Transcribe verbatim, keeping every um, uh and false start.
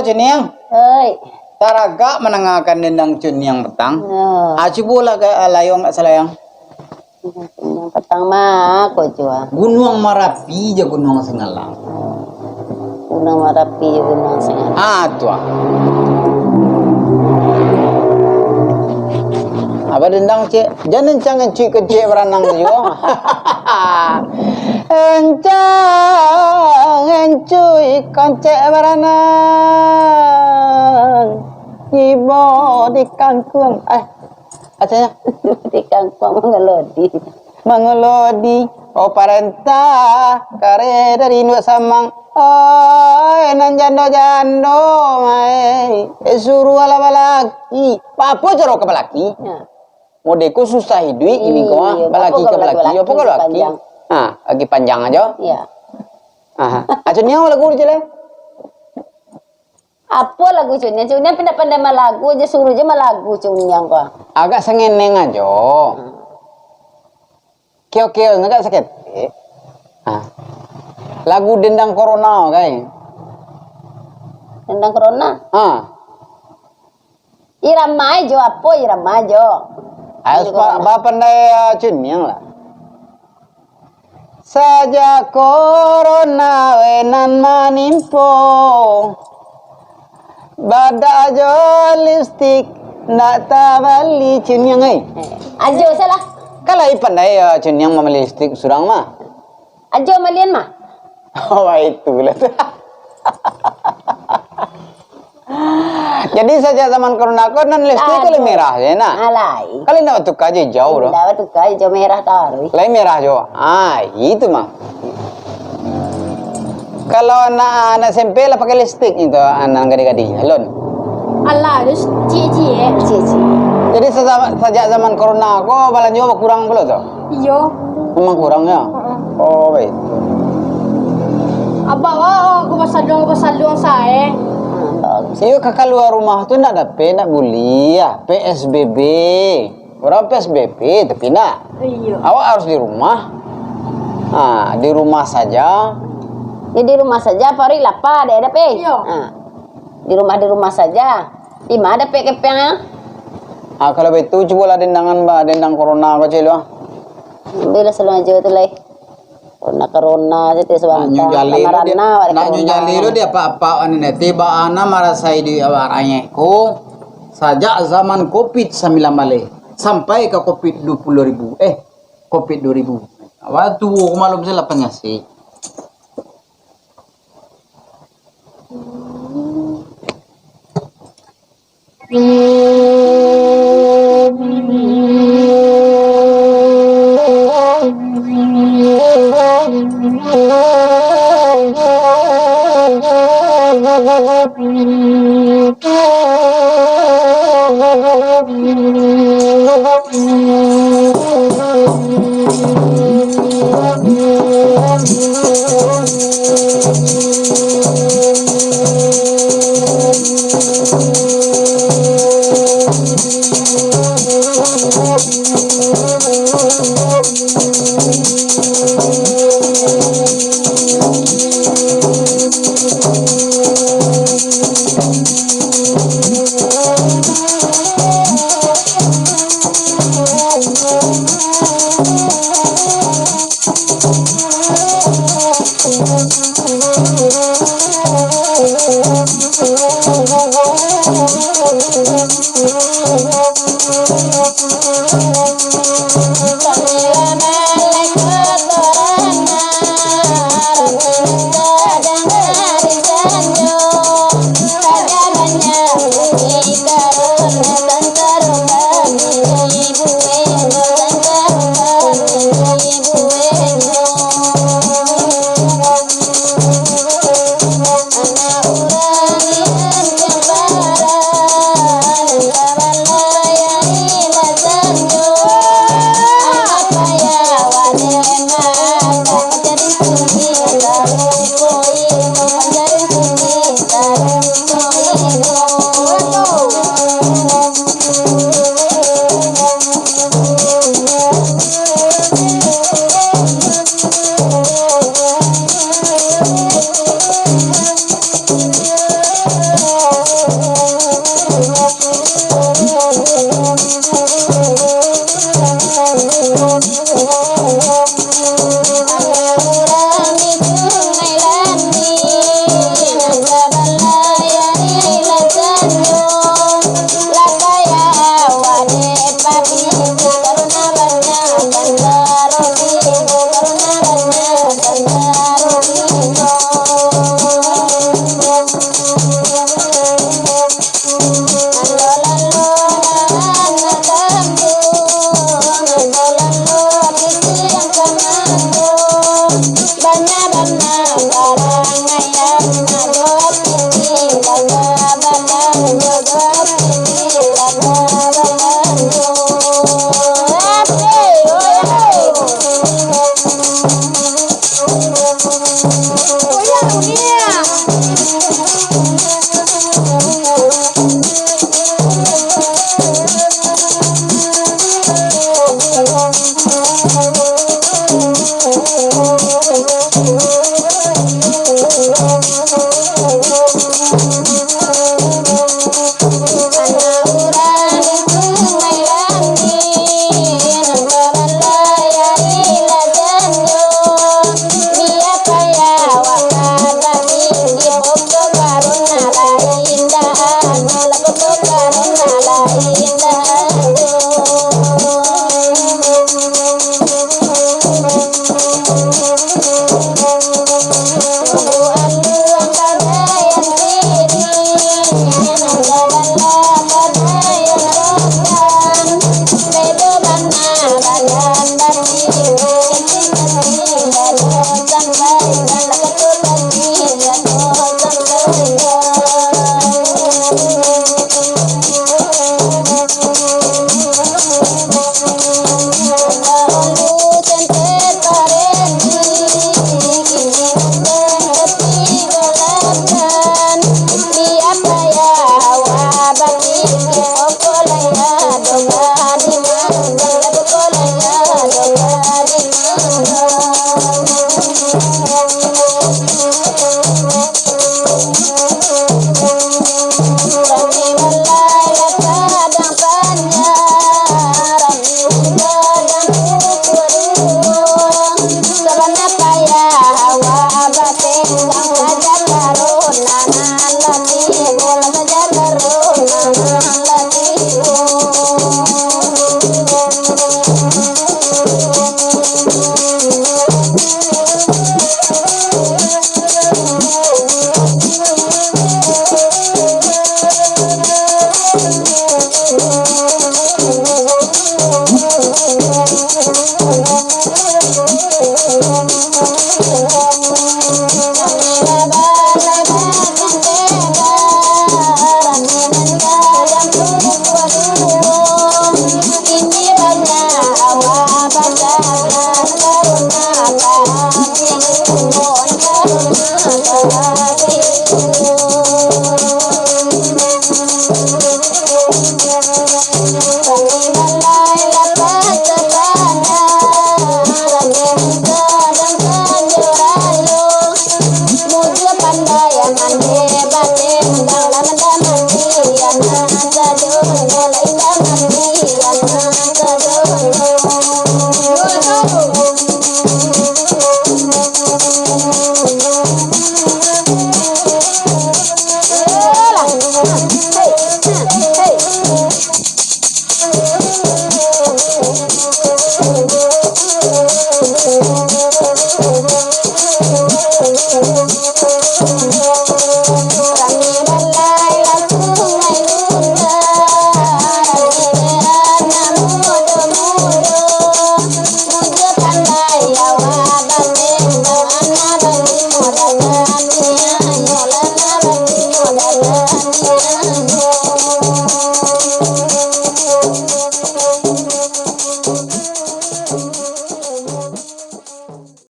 Cuniang. Oi. Taragak mandangakan dendang Cuniang patang. Ah, cubolah ka, ah, layuang ka salayang. Cuniang patang mah, ko jua. Gunuang Marapi jo Gunuang Singalang. Gunuang Marapi jo Gunuang Singalang. Ah, tu ah. Apa dendang, Cek? Jan encang encuik kencek baranang tu juo. Encang encuik kencek baranang. Tibo di kangkuang. Eh, acanyo. Di kangkuang mangalodi. Mangalodi. Oh, parentah kare dari induak samang. Oi, nan jando-jando, mai. Eh, suruahlah balaki. Apo caro ka balaki? Ya. Mode ko susah iduik ini ko, ah. Iyo, balaki ka balaki, apo ka balaki? Ah, lagi panjang ajo. Iya. Ah, ajo niang lagu je lah. Apo lagu Cuniang? Cuniang pindah pandai malagu aja, suruh je malagu Cuniang ko. Agak sangeneng ajo. Hmm. Kio-kio agak saketek. Ah. Lagu Dendang Corona, kai. Dendang Corona? Ah. Irama jo, apo irama jo? Ayo, Dendang Corona. Ba-, bapandai, ah, Cuniang lah. Sajak corona we nan manimpo, badak jo lipstik ndak tabali, Cuniang ai. Eh, ajo salah. Kan lai pandai, ah, Cuniang mambali lipstik surang mah. Ajo malian mah. Oh, itulah tu. Jadi, sajak zaman corona ko, nan lipstik ko lai merah je, nah. Alai. Kalau ndak batuka jo hijau, doh. Ndak batuka, hijau merah taruih. Lai merah jo. Ah, itu mah. Kalau anak, anak S M P lah pakai lipstik itu, anak gadih-gadih. Alun. Alah, tu ciek-ciek. Ciek-ciek. Jadi, sejak, sajak zaman corona ko, balanjo bakurang pulo tu? Iyo. Memang kurang, ya? Heeh. Oh, baik. Abah, wah, aku basaluang, basaluang sae. Iyo, ka kalua rumah tu ndak dapek, ndak buliah. P S B B. Urang P S B B, tapi ndak. Iyo. Awak harus di rumah. Ha, di rumah saja. Jadi, di rumah saja, paruik lapa, dek, dapek? Iyo. Ha. Di rumah, di rumah saja. Di ma dapek kepengnyo? Ah, kalau baitu, cubolah dendangan, ba, dendang corona ko, Cik, lu, ah. Ambiaklah saluang ajo tu lai. Corona, corona, siti sabanta. Nak nyo jaleh lu, nak nyo jaleh lu, di apak-apak anu nanti, ba ana marasai di awak rakyat ko, sajak zaman covid sambilan baleh, sampai ka covid dua puluh ribu, eh, covid dua ribu. Waktu ko malum salah panyasik.